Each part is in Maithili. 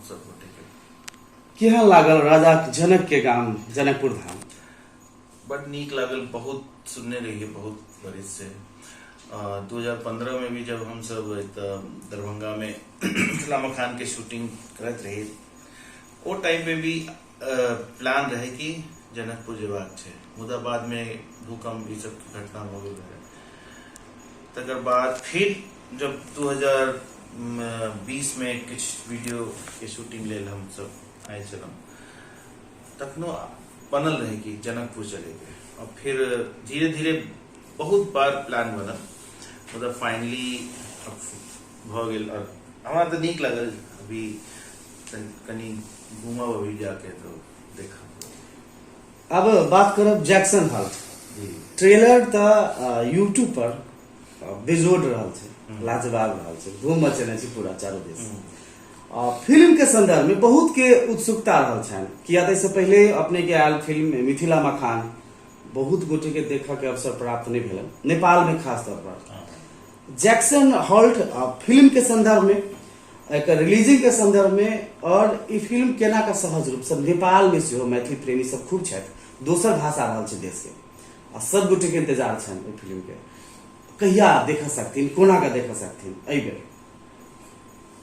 सब गोटे के। केहन लागल राजा जनक के गाम जनकपुर धाम? बड नीक लागल। बहुत सुनने रहिए बहुत बरिस से। 2015 में भी जब हम सब एतऽ दरभंगा में मिथिला मखान के शूटिंग करैत रही, ओ टाइम में भी प्लान रहे कि जनकपुर जेबाक छै, मुदा बाद में भूकंप ई सब घटना भऽ गेल रहे। तकर बाद फिर जब 2020 में किछु वीडियो के शूटिंग लेल हम सब आयल छलहुँ, तखनो बनल रहे कि जनकपुर चलेके। और फिर धीरे धीरे बहुत बार प्लान बनल, मतलब फाइनली भऽ गेल। और हमरा तऽ नीक लागल। अभी कनि घूमब अभी जाके तो देखब। अब बात करब जैक्सन हॉल्ट। ट्रेलर तऽ यूट्यूब पर बेजोड़ रहल छै, लाजवाब रहल छै, धूम मचेने छै पूरा चारू दिस। फिल्म के संदर्भ में बहुत के उत्सुकता रहल छनि, किया तऽ एहिसँ पहिले अपने के आयल फिल्म मिथिला मखान बहुत गोटे के देखऽ के अवसर प्राप्त नहि भेलनि नेपाल में, खास तौर पर। जैक्सन हॉल्ट फिल्म के संदर्भ में, एकर रिलीजिंग के संदर्भ में और ई फिल्म केना का सहज रूप से नेपाल में सेहो मैथिली प्रेमी सब खूब छथि, दोसर भाषा रहल छै देश के, आ सब गोटे के इंतजार छनि ओहि फिल्म के, कहिया देख सकथिन, कोना के देख सकथिन एहि बेर?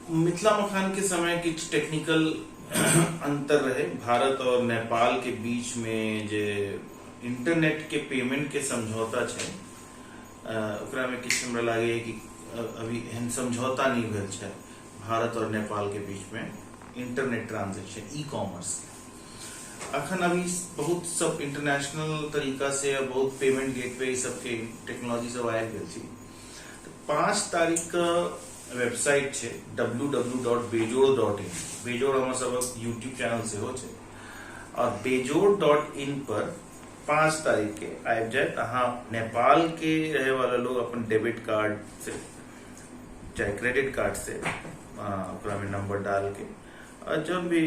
मिथिला मखान के समय किछु टेक्निकल अंतर रहे। भारत और नेपाल के बीच में जे इंटरनेट के पेमेंट के समझौता छै, ओकरा में किछु हमरा लागैए कि अभी एहन समझौता नहीं भेल छै भारत और नेपाल के बीच में इंटरनेट ट्रांजेक्शन, ई कॉमर्स के। अखन अभी बहुत सब इंटरनेशनल तरीका से बहुत पेमेंट गेटवे ई सबके टेक्नोलॉजी सब आबि गेल छै। तऽ 5 तारीख के वेबसाइट छै www.bejod.in। बेजोड़ हमर सबक यूट्यूब चैनल सेहो छै, और bejod.in पर 5 तारीख के आबि जायत। अहाँ नेपाल के रहे वाला लोग अपन डेबिट कार्ड से चाहे क्रेडिट कार्ड से ओकरा में नंबर डाल के, और जब भी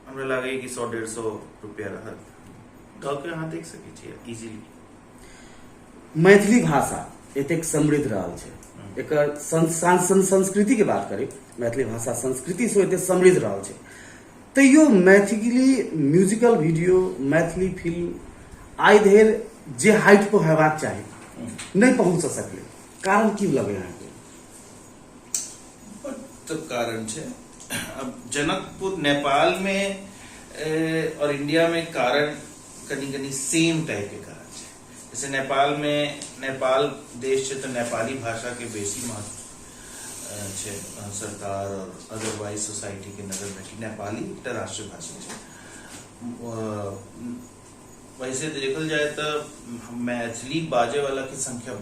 हमरा लागैए कि 100-150 रुपया रहत, दऽ के अहाँ देख सकै छियै इजीली। मैथिली भाषा एतेक समृद्ध रहल छै, एकर संस्कृति के बात करी, मैथिली भाषा संस्कृति से एतेक समृद्ध रहल छै, तैयो Maithili musical video, Maithili film आइ धरि जे हाइट पर हेबाक चाही नहि पहुंच सकलै, कारण की लगे अहाँके? बड कारण छै। अब जनकपुर नेपाल में और इंडिया में कारण कनि कनि सेम टाइप के कारण छै। जैसे नेपाल में, नेपाल देश छै तऽ नेपाली भाषा के बेसी महत्व छै सरकार और अदरवाइज सोसाइटी के नजर में कि नेपाली एकटा राष्ट्रीय भाषा छै। वैसे देखल जाए तऽ मैथिली बाजे वाला के संख्या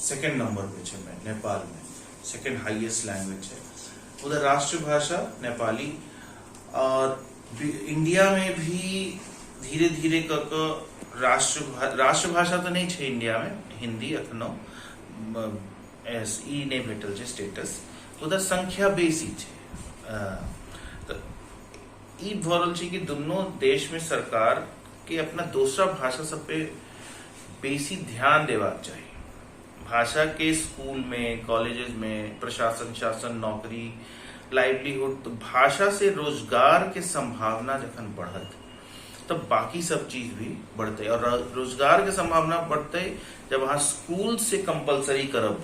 सेकंड नंबर पे छै नेपाल में, सेकंड हाईएस्ट लैंग्वेज छै। उधर राष्ट्रीय भाषा नेपाली। और इंडिया में भी धीरे धीरे क कऽ राष्ट्रभाषा तऽ नहि छै इंडिया में हिंदी, अखनो ई नहि भेटल छै स्टेटस, उधर संख्या बेसी छै। तऽ ई भऽ रहल छै कि दुनू देश में सरकार के अपना दोसरा भाषा सब पे बेसी ध्यान देबाक चाही। भाषा के स्कूल में, कॉलेजेस में, प्रशासन, शासन, नौकरी, लाइवलीहुड, तो भाषा से रोजगार के संभावना जखन बढ़त तब बाकी सब चीज भी बढ़ते। और रोजगार के संभावना बढ़ते जब अहाँ स्कूल से कंपलसरी करब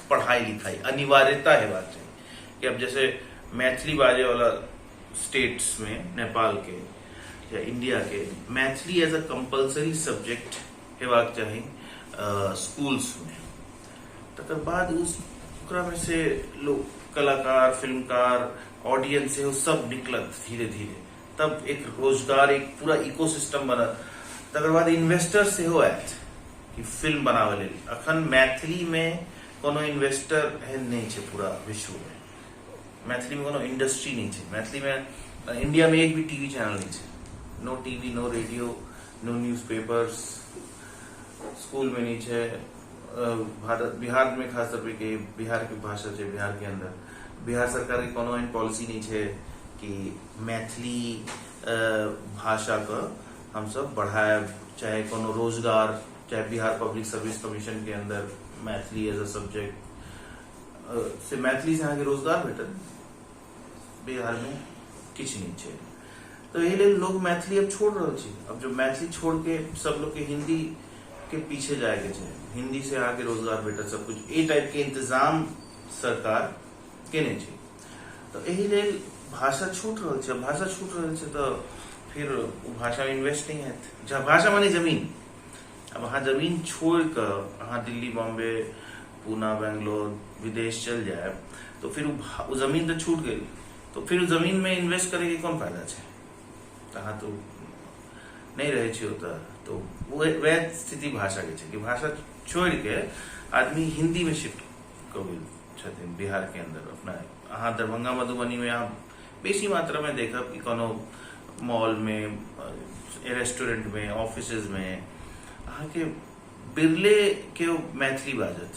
पढ़ाई लिखाई, अनिवार्यता हेबाक चाही कि अब जैसे मैथिली बाजे वाला स्टेट्स में नेपाल के या इंडिया के Maithili as a compulsory subject हेबाक चाही स्कूल्स में। तकर बाद उस ओकरा में से लोग कलाकार, फिल्मकार, ऑडियंस सेहो सब निकलत धीरे धीरे, तब एक रोजगार, एक पूरा इकोसिस्टम बनत। तकर बाद इन्वेस्टर सेहो आयत कि फिल्म बनाबै लेल। अखन मैथिली में कोनो इन्वेस्टर एहन नहि छै पूरा विश्व में। मैथिली में कोनो इंडस्ट्री नहीं छै मैथिली में। इंडिया में एक भी टीवी चैनल नहीं छै, no TV, no radio, no newspapers, school में नहीं छै। भारत, बिहार में खास तौर पे के बिहार के भाषा छै, बिहार के अंदर बिहार सरकार के कोनो एहन पॉलिसी नहीं छै कि मैथिली भाषा के हमसब बढ़ायब, चाहे कोनो रोजगार, चाहे बिहार पब्लिक सर्विस कमीशन के अंदर मैथिली एज अ सब्जेक्ट से मैथिली से अहाँके रोजगार भेटत। बिहारमे किछु नहि छै। तऽ एहि लेल लोग मैथिली अब छोड़ रहल छै। अब जो मैथिली छोड़ के सब लोग के हिंदी के पीछे जाय के छै, हिंदी से आगे रोजगार भेटत, सब कुछ ए टाइप के इंतजाम सरकार केने छै। तऽ एहि लेल भाषा छूट रहल छै। भाषा छूट रहल छै तऽ फिर ओ भाषामे इन्वेस्ट नहि हैत। जहाँ भाषा माने जमीन, अब अहाँ जमीन छोड़ि कऽ अहाँ दिल्ली, बॉम्बे, पूना, बेंगलोर, विदेश चलि जायब तऽ फिर ओ जमीन तऽ छूट गेल, तऽ फिर ओ जमीनमे इन्वेस्ट करैके कोन फायदा छै? तऽ अहाँ तऽ नहि रहै छी ओतऽ। तऽ वएह स्थिति भाषाके छै कि भाषा छोड़िके आदमी हिन्दीमे शिफ्ट कऽ गेल छथिन बिहारके अन्दर। अपना अहाँ दरभंगा, मधुबनीमे अहाँ बेसी मात्रामे देखब कि कोनो मॉलमे, रेस्टोरेंटमे, ऑफिसेजमे अहाँके बिरले केओ मैथिली बाजत।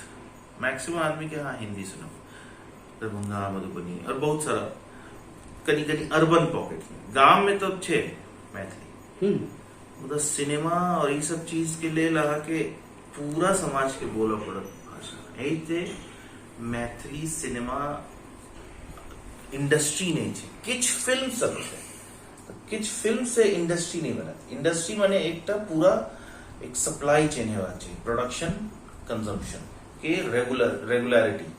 मैक्सिमम आदमीके अहाँ हिन्दी सुनब दरभंगा, मधुबनी और बहुत सारा कनि कनि अर्बन पॉकेट में। गाम में तऽ छै मैथिली, मुदा सिनेमा और ई सब चीज के लेल अहाँके पूरा समाज के बोलऽ पड़त भाषा। एहि मैथिली सिनेमा इंडस्ट्री नहि छै। किछु फिल्म सब छै, किछु फिल्म से इंडस्ट्री नहि बनत। इंडस्ट्री माने एकटा पूरा एक सप्लाई चेन हेबाक चाही, प्रोडक्शन, कंजम्पशन के रेगुलरिटी,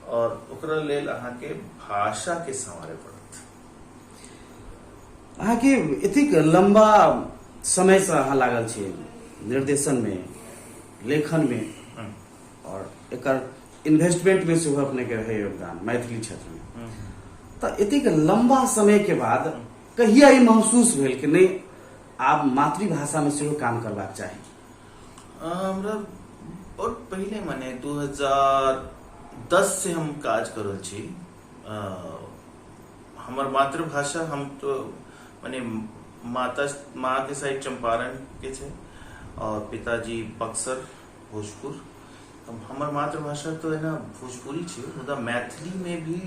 और ओकरा लेल अहाँके भाषा के संवारे पड़त। अहाँके एतेक लम्बा समयसँ अहाँ लागल छी निर्देशनमे, लेखनमे और एकर इन्वेस्टमेंटमे सेहो अपनेके रहै योगदान मैथिली क्षेत्रमे, तऽ एतेक लम्बा समयके बाद कहिया ई महसूस भेल कि नहि, आब मातृभाषामे सेहो काम करबाक चाही? हमरा बहुत पहिले, माने 2010 से हम काज कर रहल छी। हमर मातृभाषा, हम तो माने माता, माँ के साइड चंपारण के छै और पिताजी बक्सर, भोजपुर। हमर मातृभाषा तो एना भोजपुरी छै, मुदा मैथिली में भी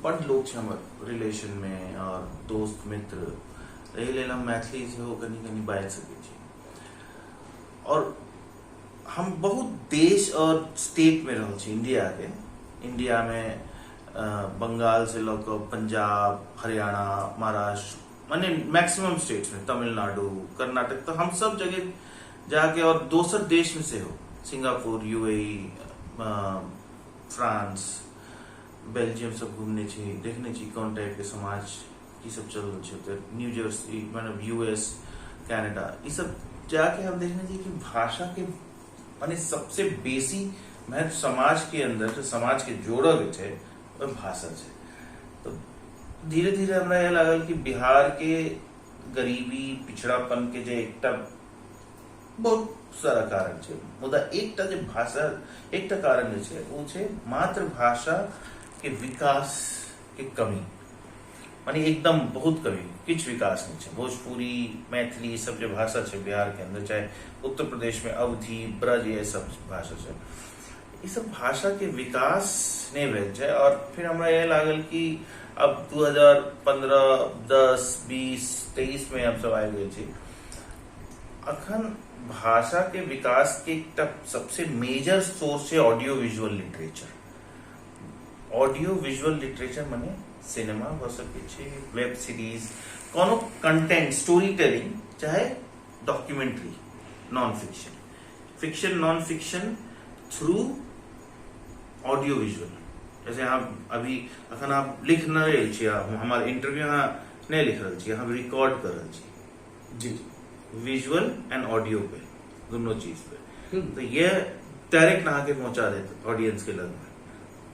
बड लोक छै हमर रिलेशन में और दोस्त मित्र, एहि लेल हम मैथिली सेहो कनि कनि बाजि सकै छी। और हम बहुत देश और स्टेट में रहल छी इंडिया के। इंडिया में बंगाल से लऽ कऽ पंजाब, हरियाणा, महाराष्ट्र, माने मैक्सिमम स्टेट्स में, तमिलनाडु, कर्नाटक, तऽ हम सब जगह जाके और दोसर देश में सेहो, सिंगापुर, यूएई, फ्रांस, बेल्जियम सब घूमने छी, देखने छी कोन टाइप के समाज की सब चल रहल छै ओतऽ। न्यू जर्सी, मतलब यूएस, कनाडा, ई सब जाके हम देखने छी कि भाषा के माने सबसे बेसी महत्व समाज के अंदर, जो समाज के जोड़ऽ के छै, ओ भाषा छै। तऽ धीरे धीरे हमरा यह लागल कि बिहार के गरीबी, पिछड़ापन के जे एकटा बहुत सारा कारण छै, मुदा एकटा जे भाषा, एकटा कारण जे छै ओ छै मातृभाषा के विकास के कमी, माने एकदम बहुत कमी, किछु विकास नहि छै। भोजपुरी, मैथिली, ई सब जे भाषा छै बिहार के अंदर, चाहे उत्तर प्रदेश में अवधी, ब्रज, ये सब भाषा छै, ई सब भाषा के विकास नहि भेल छै। और फिर हमरा यह लागल कि अब 2015, 10, 20, 23 में हम सब आबि गेल छी। अखन भाषा के विकास के एकटा सबसे मेजर सोर्स छै audio visual literature. Audio visual literature माने सिनेमा भऽ सकै छै, वेब सीरीज, कोनो कंटेंट, स्टोरी टेलिंग, चाहे documentary, non fiction, fiction, non fiction through audio visual. जैसे अहाँ अभी अखन आप लिख नहि रहल छी, हमार इंटरव्यू अहाँ नहि लिख रहल छी, हम रिकॉर्ड कर रहल छी। विजुअल एंड ऑडियो पे, दोनों चीज पे। तो ये डायरेक्ट अहाँके पहुंचा देत ऑडियंस के लग में।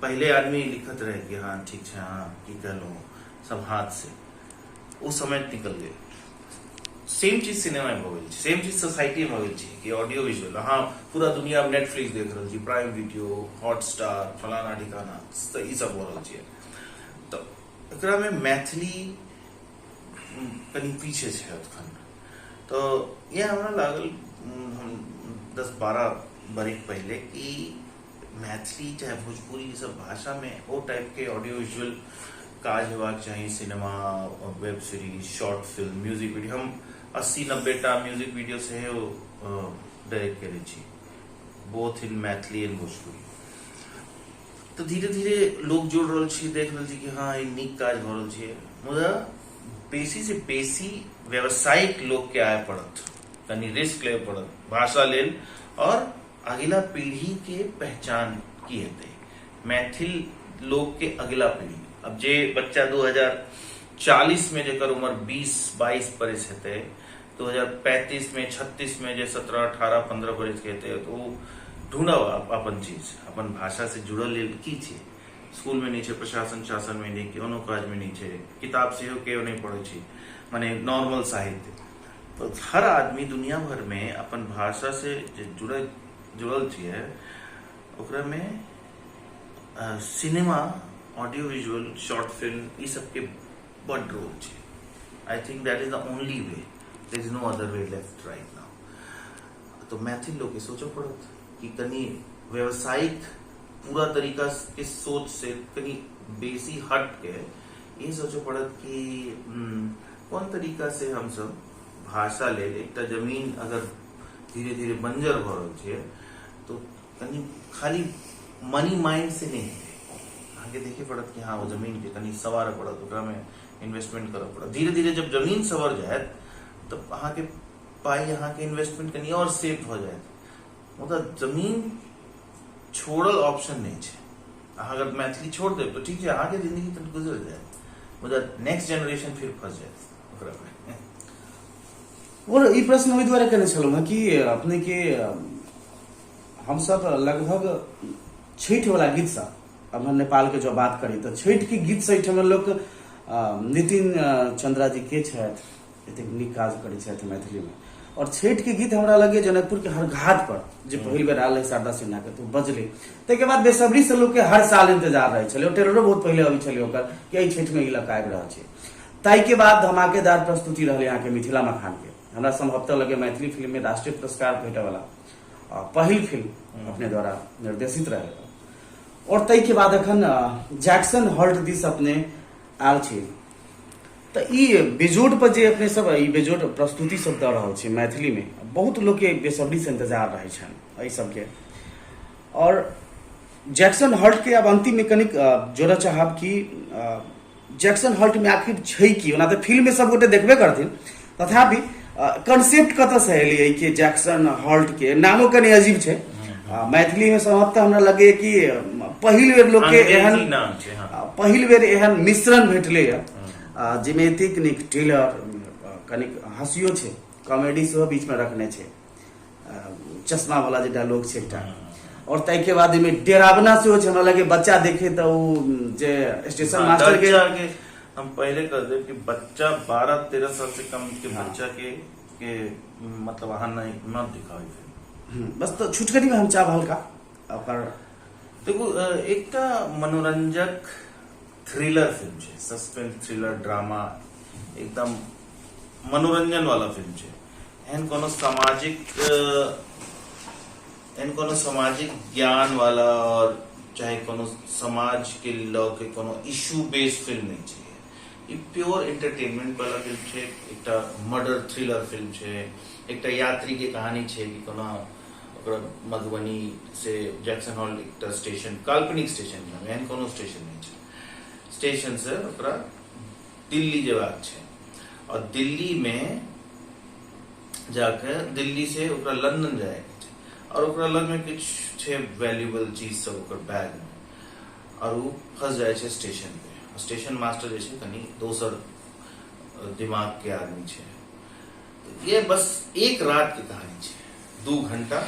पहले आदमी लिखत रहे कि हाँ, ठीक छै, हाँ, की कहलहुँ, सब हाथ से, ओ समय निकल गेल। सेम चीज सिनेमा में भऽ गेल छै, सेम चीज सोसाइटी में भऽ गेल छै कि ऑडियो विजुअल। अहाँ पूरा दुनिया नेटफ्लिक्स देख रहल छी, प्राइम वीडियो, हॉटस्टार, फलाना ठिकाना, तऽ ई सब भऽ रहल छै। तऽ एकरा में मैथिली कनि पीछे छै एखन। तऽ इएह हमरा लागल, हम 10-12 बरिख पहिले कि मैथिली चाहे भोजपुरी, ई सब भाषा में ओ टाइप के ऑडियो विजुअल काज हेबाक चाही, cinema, web series, short film, music video. हम 80-90 टा म्यूजिक वीडियो सेहो डायरेक्ट केने छी, both in Maithili and Bhojpuri. तऽ धीरे धीरे लोक जुड़ रहल छी, देख रहल छी कि हँ ई नीक काज भऽ रहल छै। मुदा बेसी से बेसी व्यावसायिक लोक के आय पड़त, कनि रिस्क लेबऽ पड़त भाषा लेल। और अगिला पीढ़ी के पहचान की हेतै मैथिल लोक के? अगिला पीढ़ी, अब जे बच्चा 2040 में, जेकर उम्र 20-22 बरिस हेतै, 2035 में, 36 में जे 17, 18, 15 बरिस के हेतै, तऽ ओ ढूंढब अपन चीज, अपन भाषा से जुड़ल लेल की छै। स्कूल में नहि छै, प्रशासन शासन में नहि, कोनो काज में नहि छै, किताब सेहो केओ नहि पढ़ै छै, माने नॉर्मल साहित्य। तऽ हर आदमी दुनिया भर में अपन भाषा से जे जुड़ल जुड़ल छियै, ओकरा में cinema, audio visual, short film, ई सबके बड रोल छै। I think that is the only way, there is no other way left right now. तऽ मैथिल लोकके सोचऽ पड़त कि कनि व्यावसायिक पूरा तरीका के सोच से कनि बेसी हट के ई सोचऽ पड़त कि कोन तरीका से हमसब भाषा लेल एकटा जमीन अगर धीरे धीरे बंजर भऽ रहल छै, तो कनि खाली मनी माइंड से नहि हेतै। अहाँके देखे पड़त कि हँ, ओ जमीन के कनि संवारऽ पड़त, ओकरामे इन्वेस्टमेंट करऽ पड़त। धीरे धीरे जब जमीन संवर जायत, तऽ अहाँके पाइ, अहाँके इन्वेस्टमेंट कनि आओर सेफ भऽ जायत। मुदा जमीन छोड़ल ऑप्शन नहि छै। अहाँ अगर मैथिली छोड़ देब तऽ ठीक छै, अहाँके जिंदगी तऽ गुजर जायत, मुदा नेक्स्ट जेनरेशन फिर फंस जायत ओकरामे। और ई प्रश्न ओहि दुआरे केने छलहुँ हेँ कि अपने के हमसब लगभग छठि वाला गीत सब, अब हम नेपाल के जो बात करी तऽ छठि के गीत से एहिठाम लोक, नितिन चंद्रा जी के छथि, एतेक नीक काज करै छथि मैथिलीमे, और छठि के गीत हमरा लगे जनकपुर के हर घाट पर जे पहिल बेर आयल रहै शारदा सिन्हा के, तऽ ओ बजलै, ताहिके बाद बेसब्री से लोक के हर साल इंतजार रहै छलै। ओ ट्रेलरो बहुत पहिले अबै छलै ओकर कि एहि छठि मे ई लऽ कऽ आबि रहल छै। ताहिके बाद धमाकेदार प्रस्तुति रहलै अहाँके मिथिला मखान के। हमरा संभवतः लगे मैथिली फिल्म में राष्ट्रीय पुरस्कार भेटय वाला पहिल फिल्म अपने द्वारा निर्देशित रहल। और ताहिके बाद एखन जैक्सन हॉल्ट दिस अपने आयल छी, तऽ ई बेजोड़ पर जे अपने सब ई बेजोड़ प्रस्तुति सब दऽ रहल छी मैथिली में, बहुत लोक के बेसब्री से इंतजार रहै छनि एहि सबके। और जैक्सन हॉल्ट के आब अंतिम में कनिक जोड़ऽ चाहब कि जैक्सन हॉल्ट में आखिर छै की? ओना तऽ फिल्म में सबगोटे देखबे करथिन, तथापि कंसेप्ट कतऽ से एलै कि जैक्सन हॉल्ट के नामो कनि अजीब छै मैथिली में? संभवतः हमरा लगे कि पहिल बेर लोक के एहन नाम छै, हाँ। पहिल बेर एहन मिश्रण भेटलै जाहिमे एतेक नीक ट्रेलर, कनिक हँसियो छै, कॉमेडी सेहो बीच में रखने छै, चश्मा वाला जे डायलॉग छै एकटा, और ताहिके बाद एहिमे डरावना सेहो छै। हमरा लगे बच्चा देखे तऽ ओ जे स्टेशन मास्टर के बच्चा के हम पहले कह देब कि बच्चा 12-13 साल से कम के बच्चा के मतलब अहाँ नहीं न दिखाओ फिल्म। बस तऽ छुटकरी में हम चाहब हल्का ओकर। देखू, एकटा मनोरंजक थ्रिलर फिल्म छै, सस्पेंस थ्रिलर ड्रामा, एकदम मनोरंजन वाला फिल्म छै। एहन कोनो सामाजिक ज्ञान वाला और चाहे कोनो समाज के लऽ के कोनो इशू बेस्ड फिल्म नहि छै। ई प्योर एंटरटेनमेंट वाला फिल्म छै। एकटा मर्डर थ्रिलर फिल्म छै, एकटा यात्री के कहानी छै कि कोना ओकरा मधुबनी से जैक्सन हॉल, एकटा स्टेशन, काल्पनिक स्टेशन छै, एहन कोनो स्टेशन नहि छै, स्टेशन से ओकरा दिल्ली जेबाक छै और दिल्ली में जाके, दिल्ली से ओकरा लंदन जायके छै और ओकरा लग में किछु छै वैल्यूबल चीज सब ओकर बैग में और ओ फंस जाइ छै स्टेशन पे। स्टेशन मास्टर जे छै कनि दोसर दिमाग के आदमी छै। तो ये बस एक रात के कहानी छै, 2 घंटा,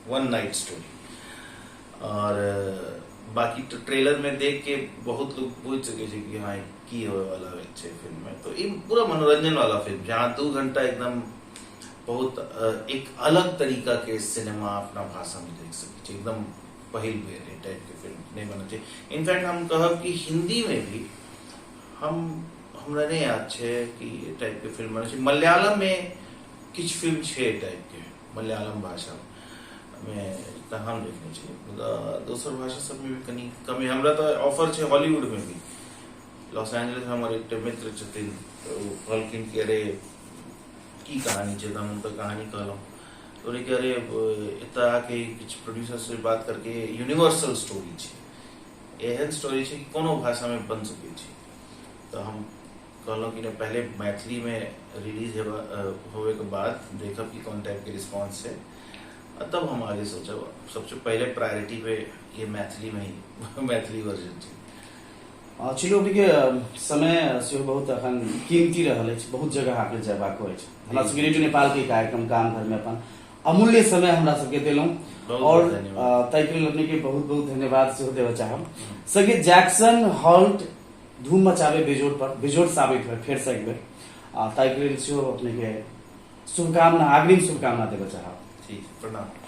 वन नाइट स्टोरी। और बाकी तो ट्रेलर में देख के बहुत लोग बुझ सके छै कि हाँ, की होए वाला छै फिल्म में। तो ये पूरा मनोरंजन वाला फिल्म, जहाँ 2 घंटा एकदम बहुत एक अलग तरीका के सिनेमा अपना भाषा में देख सके छै। एकदम पहिल बेर ए टाइप के फिल्म नहीं बनल छै। इनफैक्ट हम कहब कि हिंदी में भी हम हमरा नहीं याद छै कि ए टाइप के फिल्म बनल छै। मलयालम में किछु फिल्म छै ए टाइप के, मलयालम भाषा में तऽ हम देखने छी, मुदा दोसर भाषा सब में भी कनि कमी। हमरा तऽ ऑफर छै हॉलीवुड में भी। लॉस एंजलिस में हमर एकटा मित्र छथिन, तऽ ओ कहलखिन कि अरे, की कहानी छै? तऽ हम हुनकर कहानी कहलहुँ, तऽ बोले कि अरे, एतऽ आके किछु प्रोड्यूसर से बात करके, यूनिवर्सल स्टोरी छै। एहन स्टोरी छै कि कोनो भाषामे बन सकै छै। तऽ हम कहलहुँ कि नहि, पहिले मैथिलीमे रिलीज होबेके बाद देखब कि कोन टाइपके रिस्पॉन्स छै आ तब हम आगे सोचब। सबसे पहिले प्रायोरिटी पे ये मैथिली में ही मैथिली वर्जन छै। चिलू, अपनेके समय सेहो बहुत अखन कीमती रहल अछि, बहुत जगह अहाँके जयबाक अछि। हमरा सबके रेडियो नेपाल के कार्यक्रम गाम घर में अपन अमूल्य समय हमरा सबके देलहुँ और ताहिके लेल अपनेके बहुत बहुत धन्यवाद सेहो देबऽ चाहब। संगे जैक्सन हॉल्ट धूम मचाबे बेजोड़ पर बेजोड़ साबित होय फेर से एक बेर, ताहिके लेल सेहो अपनेके शुभकामना, अग्रिम शुभकामना देबऽ चाहब। ठीक, प्रणाम।